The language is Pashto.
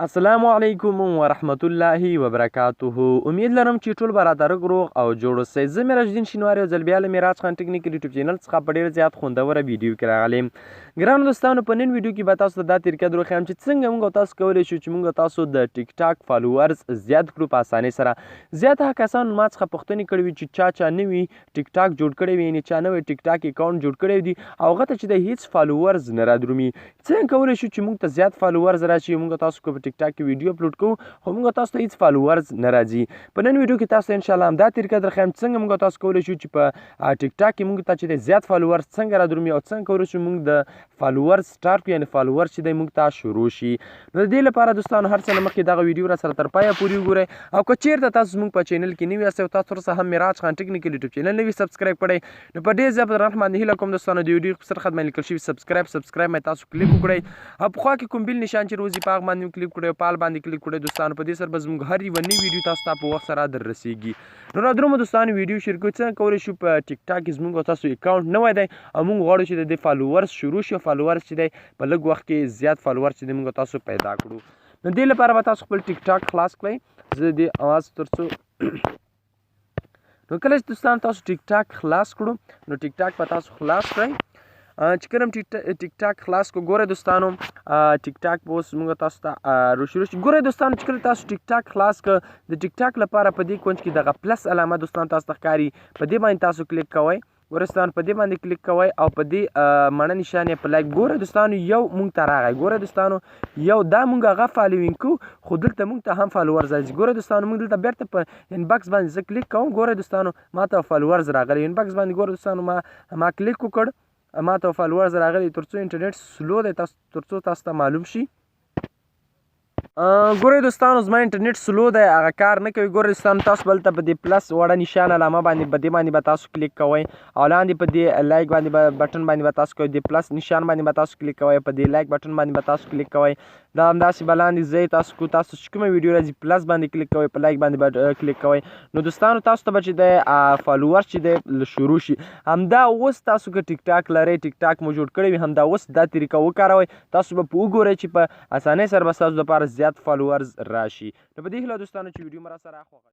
السلام علیکم ورحمت الله وبرکاته. امید لرم چې ټول به راته رګ روغ او جوړ اوسئ. زه معراج الدین شینواری یو ځل بیا له معراج خان ټکنیکل یوټیوب چینل څخه په ډېره زیات خوندوره ویډیو کې راغلی یم. ګرانو دوستانو، په نن ویډیو کې به تاسو ته دا طریقه در وښیم چې څنګه موږ تاسو کولی شو چې موږ تاسو د ټیک ټاک فالوورز زیات کړو په اسانۍ سره. زیاته کسانو ما څخه پوښتنې کړې وي چې چا چا نوي ټیک ټاک جوړ کړی وي، یعنې چا نوی ټیک ټاک اکاونټ جوړ کړی دی او هغه ته چې د هیڅ فالوورز نه رادرومي، څنګه کولی شو چې موږ ته زیات فالوورز راشي؟ موږ تاسو کو په ټیک ټاک کې ویډیو اپلوډ کوو خو موږ تاسو ته هیڅ فالوورز نه راځي. په نن ویډیو کې تاسو ان شاء الله همدا طریقه درښیم څنګه موږ تاسو کولی شو چې په ټیک ټاک کې موږ ته چې زیات فالوورز څنګه رادرومي او څنګه کولی شو موږ د فالوورز سټارټ کړو، یعنې فالوورز چې دی موږ ته شروع شي. نو د دې لپاره دوستانو هر څه له مخکې دغه ویډیو را سره تر پایه پورې وګورئ، او که چیرته تاسو زموږ په چینل کې نوي یاست او تاسو تر اوسه هم معراج خان ټکنیکل یوټیوب چینل نه وي سبسکرایب کړی، نو په ډېر زیات درنښت باندې هیله کوم دوستانو د ویډیو په سر خط باندې لیکل شوي سبسکرایب سبسکرایب باندې تاسو کلیک وکړئ، او په خوا کې کوم بل نشان چې روزي په هغه باندې هم کلیک کړئ او په آل باندې کلیک کړئ دوستانو. په دې سره به زموږ هر یوه نوې ویډیو تاسو ته په وخت سره در رسیږي. نو را درومو دوستانو ویډیو شیر کړو څنګه کولی شو په ټیک ټاک کې زموږ او تاسو اکاونټ نوی دی او موږ غواړو چې د دې فالوورز شروع شي او فالوورز چې دی په لږ وخت کې زیات فالوورز چې دی موږ تاسو پیدا کړو. نو دې لپاره به تاسو خپل ټیک ټاک خلاص کړئ. زه دې اواز ترڅو نو کله چې دوستان تاسو ټیک ټاک خلاص کړو، نو ټیک ټاک به تاسو خلاص کړئ. چې کله ټیک ټاک خلاص کو، ګوره دوستانو ټیک ټاک به اوس موږ تاسو ته روشي روشي. ګوره دوستانو چې کله تاسو ټیک ټاک خلاص که، د ټیک ټاک لپاره په دې کونج کې دغه پلس علامه دوستان تاسو ته ښکاري، په دې باندې تاسو کلیک کوئ. ګوره دوستانو په دې باندې کلیک کوئ او په دې مڼه نشان یې په لایک. ګوره دوستانو یو مونږ ته راغی. ګوره دوستانو یو دا مونږ هغه فالوینګ کو، خو دلته مونږ ته هم فالوورز راځي. ګوره دوستانو مونږ دلته بیرته په انباکس باندې زه کلیک کوم. ګوره دوستانو ما ته فالوورز راغلی انباکس باندې. ګوره دوستانو ما کلیک وکړ، ما ته فالوورز راغلی. ترڅو انټرنیټ سلو دی تاسو ترڅو تاسو ته معلوم شي. ګورئ دوستانو زما انټرنیټ سلو دی، هغه کار نه کوي. ګورئ دوستانو تاسو بل ته په دې پلس وړه نشان علامه باندې په دې باندې به تاسو کلیک کوئ او لاندې په دې لایک باندې به بټن باندې به تاسو کوئ، دې پلس نشان باندې به تاسو کلیک کوئ، په دې لایک بټن باندې به تاسو کلیک کوئ. دا همداسې به لاندې ځئ تاسو کو تاسو چې کومه ویډیو راځي پلس باندې کلیک کوئ، په لایک باندې به کلیک کوئ. نو دوستانو تاسو ته به چې دی فالوور چې دی شروع شي. همدا اوس تاسو که ټیک ټاک لرئ، ټیک ټاک مو جوړ کړی وي، همدا اوس دا طریقه وکاروئ. تاسو به په وګورئ چې په اسانۍ سره به ستاسو لپاره زیات فالوورز راشي. نو په دې هیله دوستانو چې ویډیو مو راسره خوښه